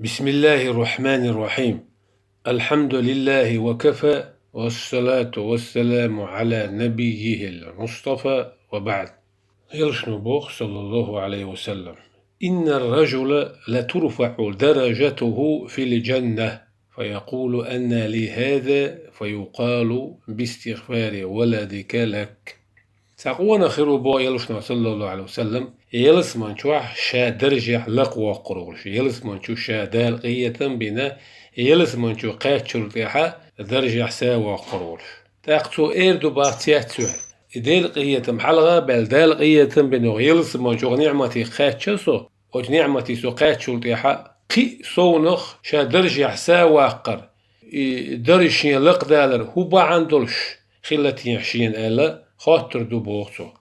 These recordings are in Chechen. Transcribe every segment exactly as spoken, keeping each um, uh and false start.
بسم الله الرحمن الرحيم. الحمد لله وكفى، والصلاة والسلام على نبيه المصطفى، وبعد. Элчано боху, саллаллаху Ӏалайхи ва саллам: «إن الرجل لترفع درجته في الجنة، فيقول: أنى لي هذا، فيقال: باستغفار ولدك لك». Цхьа къонах хир ву, боху Элчано, саллаллаху Ӏалайхи ва саллам, ялсамани чохь ша даржехь лакхавоккхур волуш, ялсамани чу ша Дала къинхетам а бина, ялсамани чу кхаьччул тӀаьхьа даржехь са воккхур волуш. ТӀаккха цо эр ду боху цецваьлла: «И Делан къинхетам хьалха а баьлла, Дала къинхетам а бина, оха ялсамани чу оха ниӀматех кхаьчча со, оцу ниӀматех со кхаьччул тӀаьхьа кхин а совнах ша даржехь са ваккхар, и дарж шен лакхадалар хӀун бахьана долуш хилла техьа шена?» аьлла, хоттур ду боху цо,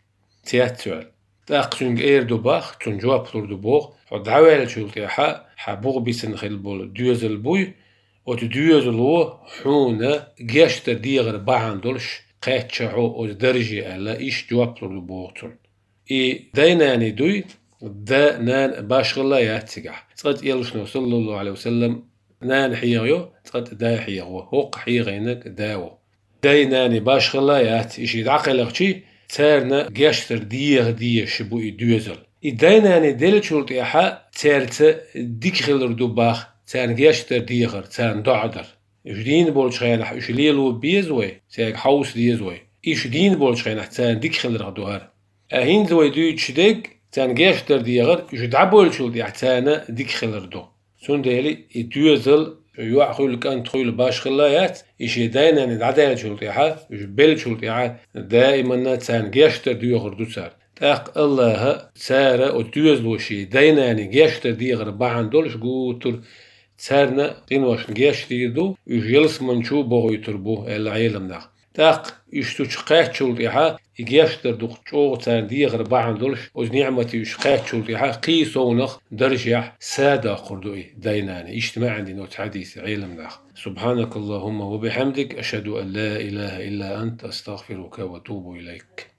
цецваьлла. ТӀаккха цуьнга эр ду боху, цунна жоп лур ду боху: «Хьо дӀаваьллачул тӀаьхьа, хьан бух бисина хилла болу доьзал буй, оцу доьзало хьуна гечдар дехар бахьана долуш кхаьчча хьо оцу дарже», аьлла, иштта жоп лур ду боху цунна. И дай-наний дуй, да, нана башхалла яц цигахь. Цкъа цӀе Элчано, саллаллаху Ӏалайхи ва саллам, нана хьехайо, цкъа цӀе да хьехаво, хӀокху хьехийнарг да ву. Дай-наний башхалла яц, и шиъ дӀакхелхича, царна гечдар деха дезаш бу и доьзал. И дай-наний деллачул тӀаьхьа цаьрца дика хилар ду боху, царна гечдар дехар, царна доӀа дар. Уьш дийна болчу хенахь уьш лело беза вай, цаьрга хьовса деза вай. Уьш дийна болчу хенахь царна дика хиларх ду хӀара. Ткъа хӀинца вай дуьйцуш дерг, царна гечдар дехар, уьш дӀабевллачул тӀаьхьа царна дика хилар ду. Цундела и доьзал, йоӀ хуьлу, кӀант хуьлу, башхалла яц, и шен дай-наний дӀадаьллачул тӀаьхьа, уьш беллачул тӀаьхьа даиманна царна гечдар доьхур ду цара. ТӀаккха АллахӀа цара оцу доьзало шен дай-наний гечдар дехар бахьана долуш гуттар а царна къиношна гечдийр ду, уьш ялсамани чу бохуьйтур бу, аьлла Ӏеламнаха. ТӀаккха уьш цу чу кхаьччул тӀаьхьа и гечдар дукха чӀогӀа царна дехар бахьана долуш, оцу ниӀмате уьш кхаьччул тӀаьхьа кхин а совнах даржехь са доккхур ду и дай-наний. Иштта маьӀна дина оцу хьадисан Ӏеламнаха. سبحانك اللهم وبحمدك، أشهد أن لا إله إلا أنت، أستغفرك وأتوب إليك.